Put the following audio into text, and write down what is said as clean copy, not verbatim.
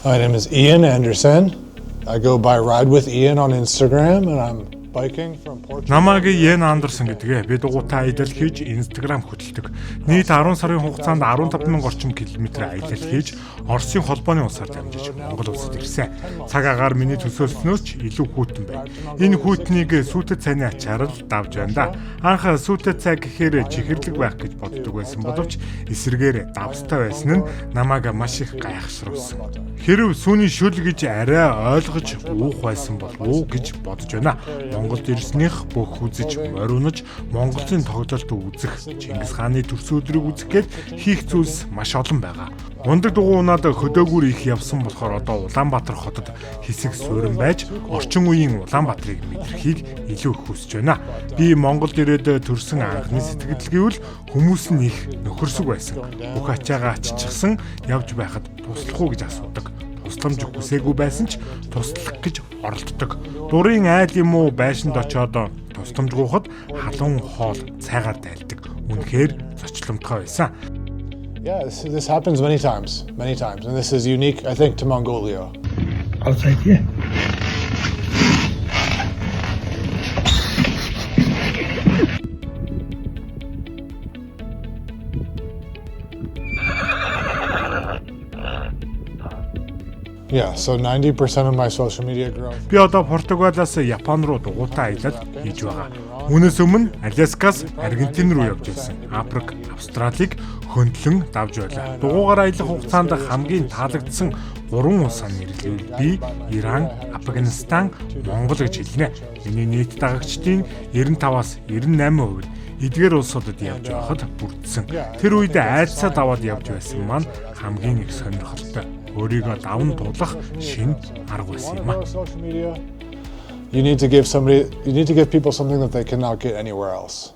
My name is Ian Anderson. I go by Ride with Ian on Instagram, and I'm biking from Portugal. Намайг Иэн Андерсон гэдэг. Би дугуйтай аялал хийж, Instagram хөтэлдэг. Нийт 10 сарын хугацаанд 15 мянган орчим километр аялал хийж, Оросын холбооны улсаар дамжиж Монгол улсад ирсэн. Цаг агаар миний төсөөлснөөс ч илүү хүйтэн байна. Энэ хүйтнийг сүйтэй цайны ачаар л давж байна да. Анх сүйтэй цай гэхээр чихэрлэг байх гэж боддог байсан боловч эсрэгээр давстай байсан нь намайг маш их гайхшруулсан. Хэрв сүүний шөл гэж арай ойлгож уух байсан болов уу гэж бодож байна. Монголд ирснийх бүх үзэж, морь унаж, монголын тоглолт үзэх, Чингис хааны төрсөн өдрийг үзэх гээд хийх зүйлс маш олон байгаа. Унадаг дугуй унаад хөдөөгүр их явсан болохоор одоо Улаанбаатар хотод хэсэг суурин байж, орчин үеийн Улаанбаатарыг мэдрэхийг илүү их хүсэж байна. Би Монголд ирээд төрсэн анхны сэтгэл гэвэл хүмүүс нь их нөхөрсөг байсан. Бүх ачаагаа аччихсан явж байхад туслах уу гэж асуудаг. Тусламж хүсээгүй байсан ч туслах гэж оролддог. Дурын айл юм уу байшинд очиод тусламж гуйхад халуун хоол цайгаар дайлдаг. Үнэхээр зочломтгой байсан. Yeah, this happens many times, many times, and this is unique, I think, to Mongolia. Outside here. Yeah, so 90% of my social media growth. Би одоо Португалиас Япон руу дугуйтай аялал хийж байгаа. Үүнээс өмнө Аляскаас Аргентин руу явж байсан. Африк, Австралийг хөндлөн давж байлаа. Дугуйгаар аялах хугацаанд хамгийн таалагдсан гурван улсаа нэрлэвэл би Иран, Афганистан, Монгол гэж хэлнэ. Миний нийт дагагчдын 95-аас 98% нь эдгээр улсуудад явж байхад бүрдсэн. Тэр үед айдсаа даваад явж байсан маань хамгийн их сонирхолтой. Өөрийгөө даван туулах шинэ арга байсан юм а. Social media, you need to give somebody, you need to give people something that they cannot get anywhere else.